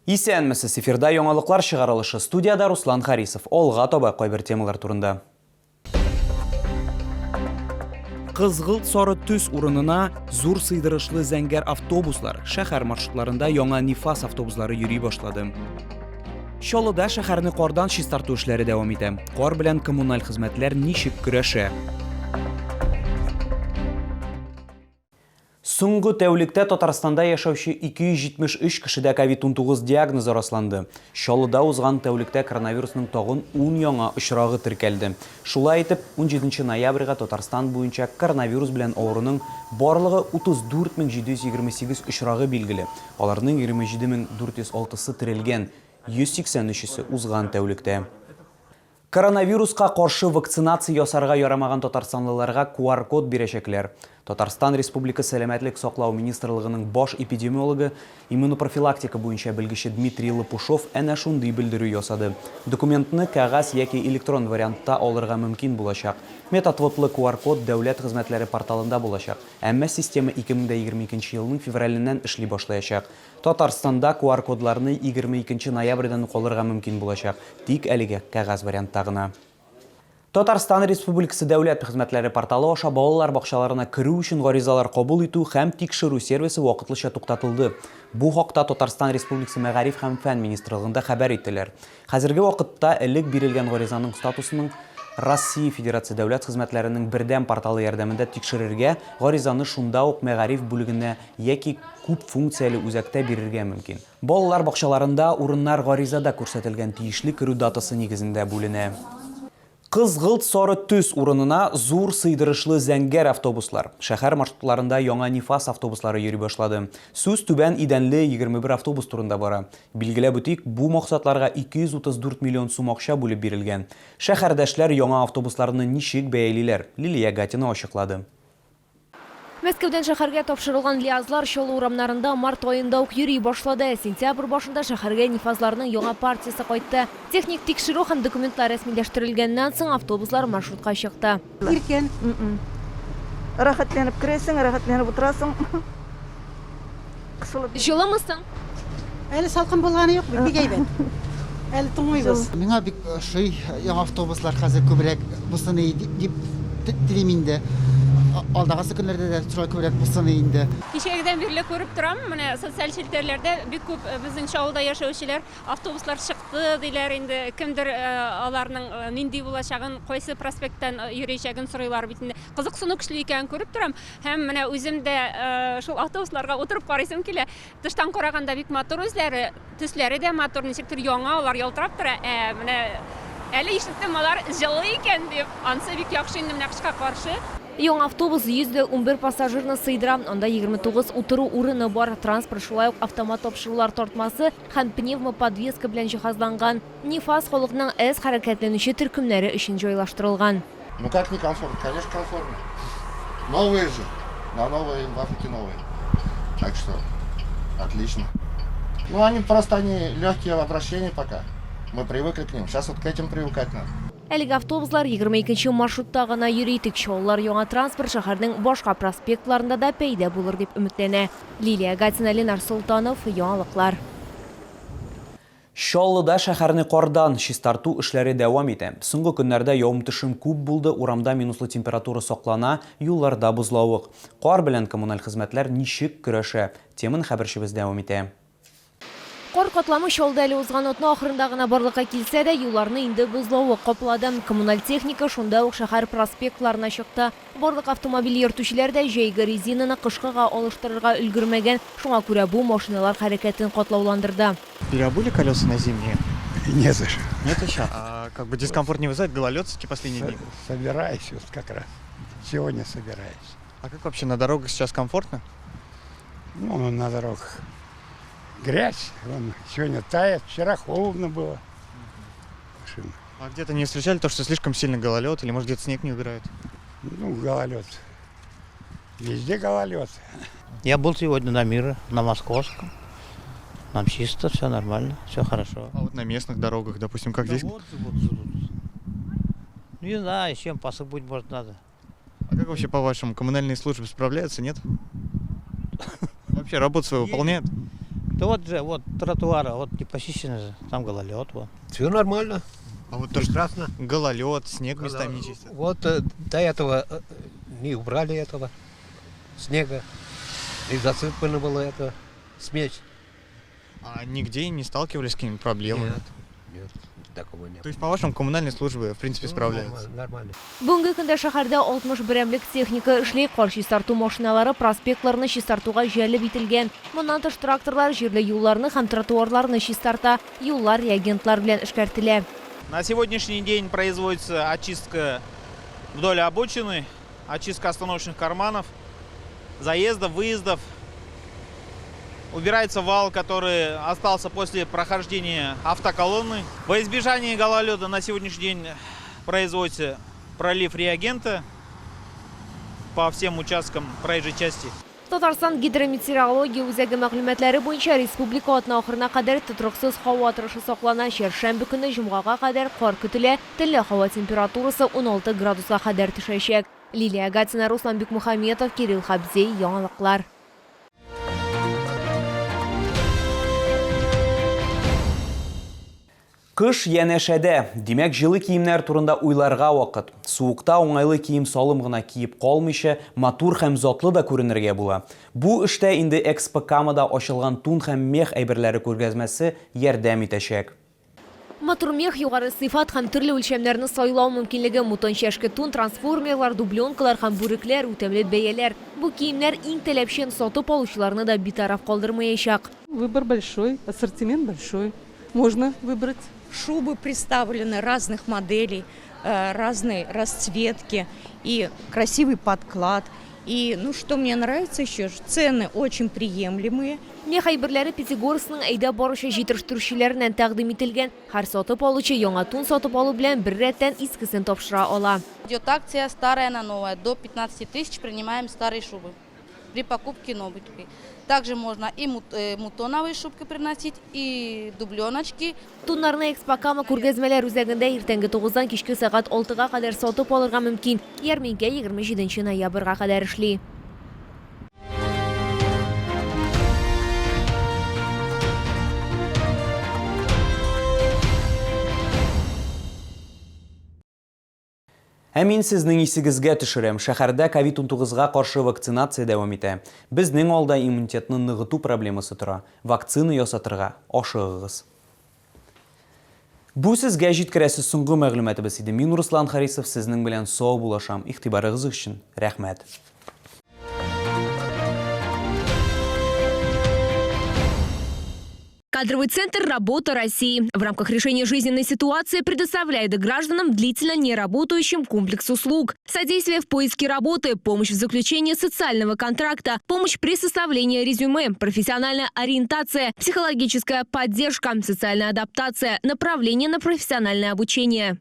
Исәнмесез, эфирда яңалыклар чыгарылышы. Студиядә Руслан Харисов. Алга таба кайбер темалар турында. Кызгылт сары төс урынына зур сыйдырышлы зәңгәр автобуслар, шәһәр маршрутларында яңа Нифас автобуслары йөри башлады. Чаллыда шәһәрне кардан чистарту эшләре дәвам итә. Кар белән коммуналь хезмәтләр ничек көрәшә? Соңгы тәүлектә Татарстанда яшәүче 273 кешедә ковид-19 диагнозы расланды. Чаллыда узган тәүлектә коронавирусның тагын ун яңа очрагы теркәлде. Шулай итеп, унҗиденче ноябрьгә Татарстан буенча коронавирус белән авыруның барлыгы 34 728 очрагы билгеле. Аларның 27 406 сы терелгән, 183 се узган тәүлектә. Коронавируска каршы вакцинация ясарга ярамаган татарстанлыларга QR-код бирәчәкләр. Татарстан Республикасы Сәламәтлек саклау министрлыгының баш эпидемиологы, иммунопрофилактика буенча белгече Дмитрий Лопушов әнә шундый белдерү ясады. Документны кәгазь яки электрон вариантта алырга мөмкин булачак. Метатводлы QR-код дәүләт хезмәтләре порталында булачак. Әмма система 2022 елның февраленнән эшли башлаячак. Татарстанда QR-кодларны 22 ноябрьдән үк алырга мөмкин булачак, тик әлегә кәгазь вариантта гына. Татарстан Республикасы Дәүләт хезмәтләре порталы аша балалар бакчаларына керү өчен гаризалар кабул итү һәм тикшерү сервисы вакытлыча туктатылды. Бу хакта Татарстан Республикасы Мәгариф һәм фән министрлыгында хәбәр иттеләр. Хәзерге вакытта элек бирелгән гаризаның статусының Россия Федерация Дәүләт хезмәтләренең бердәм порталы ярдәмендә тикшерергә, гаризаны шунда ук мәгариф бүлегенә яки күп функцияле үзәктә бирергә мөмкин. Балалар бакчаларында урыннар гаризада күрсәтелгән тиешле керү датасы нигезендә бүленә. Кызгылт сары төс урынына зур сыйдырышлы зәңгәр автобуслар. Шәһәр маршрутларында яңа Нифас автобуслары йөри башлады. Сүз түбән идәнле 21 автобус турында бара. Билгеләп үтик, бу максатларга 234 миллион сум акча бүлеп бирелгән. Шәһәрдәшләр яңа автобусларны ничек бәялиләр? Лилия Гатина ачыклады. Мәскәүдән шәһәргә тапшырылган ЛиАЗлар Чаллы урамнарында март аенда ук йөри башлады. Сентябрь башында шәһәргә Нифазларның яңа партиясе кайтты. Техник тикшерү һәм документлар рәсмиләштерелгәннән соң автобуслар маршрутка чыкты. Иркен. Рәхәтләнеп керәсең, рәхәтләнеп утырасың. Кысылып. Җылымы соң? Әле салкын булганы юк бит, бик әйбәт. Әле туңмыйбыз. Миңа бик ошый яңа автобуслар хәзер күбрәк булсын дип телим инде. Алдагысы көннәрдә дә шулай күбрәк булсын инде. Кичәгедән бирле күреп торам, менә социаль челтәрләрдә бик күп безнең Чаллыда яшәүчеләр автобуслар чыкты диләр инде. Кемдер аларның нинди булачагын, кайсы проспекттан йөриячәген сорыйлар бит инде. Кызыксыну көчле икәнен күреп торам. Һәм менә үзем дә шул автобусларга утырып карыйсым килә. Тыштан караганда бик матур үзләре, төсләре дә матур, ничектер яңа, алар ялтырап тора. Ә менә әле ишеттем, алар җылы икән дип. Ансы бик яхшы инде менә кышка каршы. Яңа автобус 111 пассажирны сыйдыра, анда 29 утыру урыны бар. Транспорт шулай ук автомат тапшырулар тартмасы һәм пневмоподвеска белән җиһазланган. Нефаз халыкның әз хәрәкәтләнүче төркемнәре өчен җайлаштырылган. Ну как не комфортно? Конечно комфортно. Новые же. На новые, в Африке новые. Так что отлично. Ну они просто они легкие в обращении пока. Мы привыкли к ним. Сейчас вот к этим привыкать надо. Әлеге автобуслар 22 нче маршрутта гына йөри, тик Чаллылар яңа транспорт шәһәрнең башка проспектларында да пәйда булыр дип өметләнә. Лилия Гатина, Ленар Солтанов, Яңалыклар. Чаллыда шәһәрне кардан чистарту эшләре дәвам итә. Соңгы көннәрдә явым-төшем күп булды, урамда минуслы температура саклана, юлларда бозлавык. Кар белән коммуналь хезмәтләр ничек көрәшә? Теманы хәбәрчебез дәвам итә. Кар катламы Чаллыда әле узган атна ахырында гына барлыкка килсә дә, юлларны инде бозлавык каплады. Коммуналь техника шунда ук шәһәр проспектларына чыкты. Барлык автомобиль йөртүчеләр дә җәйге резинаны кышкыга алыштырырга өлгермәгән, шуңа күрә бу машиналар хәрәкәтен катлауландырды. Переобули колеса на зимние? Нет еще. Нет еще? А как бы дискомфорт не вызывает гололед все-таки последние дни? Собираюсь вот как раз. Сегодня собираюсь. А как вообще на дорогах сейчас комфортно? Ну, на дорогах грязь, вон, сегодня тает, вчера холодно было. Машина. А где-то не встречали то, что слишком сильно гололед или, может, где-то снег не убирают? Ну, гололед. Везде гололед. Я был сегодня на Мира, на Московском. Там чисто, все нормально, все хорошо. А вот на местных дорогах, допустим, как Да здесь? вот, вот, вот. Не знаю, с чем посыпать, может, надо. А как вообще, по-вашему, коммунальные службы справляются, нет? Вообще работу свою выполняют? Да вот же, вот тротуара, вот не почищено же, там гололед. Вот. Все нормально. А вот то, что Прекрасно. гололед, снег местами не чистят. Вот до этого не убрали этого снега. И засыпано было это смесь. А нигде не сталкивались с какими-то проблемами? Нет, нет, такого нет. То есть, по-вашему, коммунальные службы, в принципе, Ну, справляются? нормально, нормально. Бүгенге көндә шәһәрдә 60 берәмлек техника эшли, кар чистарту машиналары проспектларны чистартуга җәлеп ителгән. Моннан тыш тракторлар җирле юлларны һәм тротуарларны чистарта, юллар реагентлар белән эшкәртелә. На сегодняшний день производится очистка вдоль обочины, очистка остановочных карманов, заездов, выездов. Убирается вал, который остался после прохождения автоколонны. Во избежание гололеда на сегодняшний день производится пролив реагента по всем участкам проезжей части. Татарстан гидрометеорология үзәге мәгълүматлары буенча республика атна ахырына кадәр тотрыксыз һава торышы саклана. Чәршәмбе көне җомгага кадәр кар көтелә. Төнлә һава температурасы 16 градуска кадәр төшәчәк. Лилия Гатина, Руслан Бикмухаметов, Кирилл Хабзей, Яңалыклар. Кыш янәшәдә, димәк, җылы киемнәр турында уйларга вакыт. Суыкта уңайлы кием-салым гына киеп калмыйча, матур һәм затлы да күренергә була. Бу эштә инде Экспо Камада ачылган тун һәм мех әйберләре күргәзмәсе ярдәм итәчәк. Матур мех, югары сыйфат һәм төрле үлчәмнәрне сайлау мөмкинлеге, мутон чәшке тун, трансформерлар, дубленкалар һәм бүрекләр, үтемле бәяләр. Бу киемнәр иң таләпчән сатып алучыларны да битараф калдырмаячак. Выбор большой, ассортимент большой. Можно выбрать. Шубы представлены разных моделей, разной расцветки и красивый подклад. И, ну, что мне нравится еще, цены очень приемлемые. Мех әйберләре Пятигорскның әйдәп баручы җитештерүчеләреннән тәкъдим ителгән. Һәр сатып алучы яңа тун сатып алу белән бер рәттән искесен тапшыра ала. Идет акция «Старая на новое». До 15 тысяч принимаем старые шубы при покупке новой. Также можно и мутоновые шубки приносить, и дубленочки. Туннарны Экспо Кама күргәзмәләр үзәгендә иртәнге 9-дан кичке сәгать 6-га кадәр сатып алырга мөмкин. Ярминкә 27 ноябрьгә кадәр эшли. Ә мин сезнең исегезгә төшерәм, шәһәрдә ковид-19-га каршы вакцинация дәвам итә. Безнең алда иммунитетны ныгыту проблемасы тора. Вакцина ясатырга ашыгыгыз. Бу сезгә җиткерәсе соңгы мәгълүматыбыз иде. Мин Руслан Харисов сезнең белән сау булашам. Игътибарыгыз өчен рәхмәт. Кадровый центр «Работа России» в рамках решения жизненной ситуации предоставляет гражданам, длительно не работающим, комплекс услуг. Содействие в поиске работы, помощь в заключении социального контракта, помощь при составлении резюме, профессиональная ориентация, психологическая поддержка, социальная адаптация, направление на профессиональное обучение.